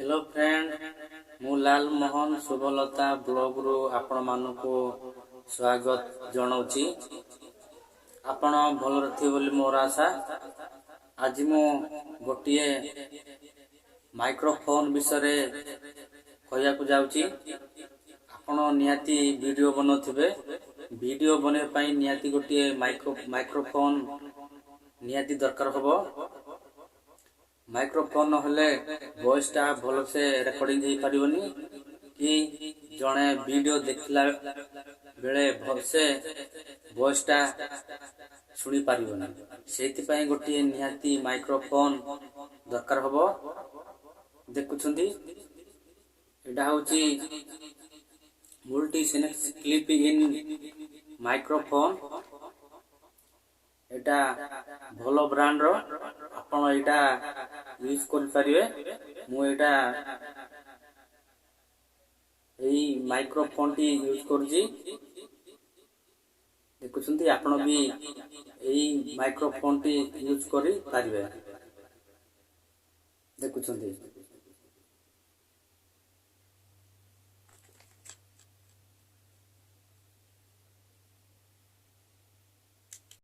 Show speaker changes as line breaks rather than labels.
Hello friend, ମୁଁ ଲାଲ ମୋହନ ଶୁଭଲତା ବ୍ଲଗରୁ ଆପଣମାନଙ୍କୁ ସ୍ୱାଗତ ଜଣାଉଛି। ଆପଣ ଭଲରେ ଥିବେ ବୋଲି ମୋର ଆଶା। ଆଜି ମୁଁ ଗୋଟିଏ ମାଇକ୍ରୋଫୋନ୍ ବିଷୟରେ କହିବାକୁ ଯାଉଛି। ଆପଣ ନିହାତି ଭିଡ଼ିଓ ବନାଉଥିବେ। ଭିଡ଼ିଓ ବନେଇବା ପାଇଁ ନିହାତି ଗୋଟିଏ ମାଇକ୍ରୋଫୋନ୍ ନିହାତି ଦରକାର ହେବ। ମାଇକ୍ରୋଫୋନ୍ ନହେଲେ ଭଏସ୍ଟା ଭଲସେ ରେକର୍ଡ଼ିଂ ହେଇପାରିବନି କି ଜଣେ ଭିଡ଼ିଓ ଦେଖିଲା ବେଳେ ଭଲସେ ଭଏସ୍ଟା ଶୁଣିପାରିବନି। ସେଇଥିପାଇଁ ଗୋଟିଏ ନିହାତି ମାଇକ୍ରୋଫୋନ୍ ଦରକାର ହେବ। ଦେଖୁଛନ୍ତି, ଏଇଟା ହେଉଛି multi clip in microphone. ଏଇଟା ଭଲ ବ୍ରାଣ୍ଡର, ଆପଣ ଏଇଟା ୟୁଜ୍ କରିପାରିବେ। ମୁଁ ଏଇଟା ଏଇ ମାଇକ୍ରୋଫୋନ୍ଟି ୟୁଜ୍ କରୁଛି। ଦେଖୁଛନ୍ତି, ଆପଣ ବି ଏଇ ମାଇକ୍ରୋଫୋନ୍ଟି ୟୁଜ୍ କରିପାରିବେ। ଦେଖୁଛନ୍ତି।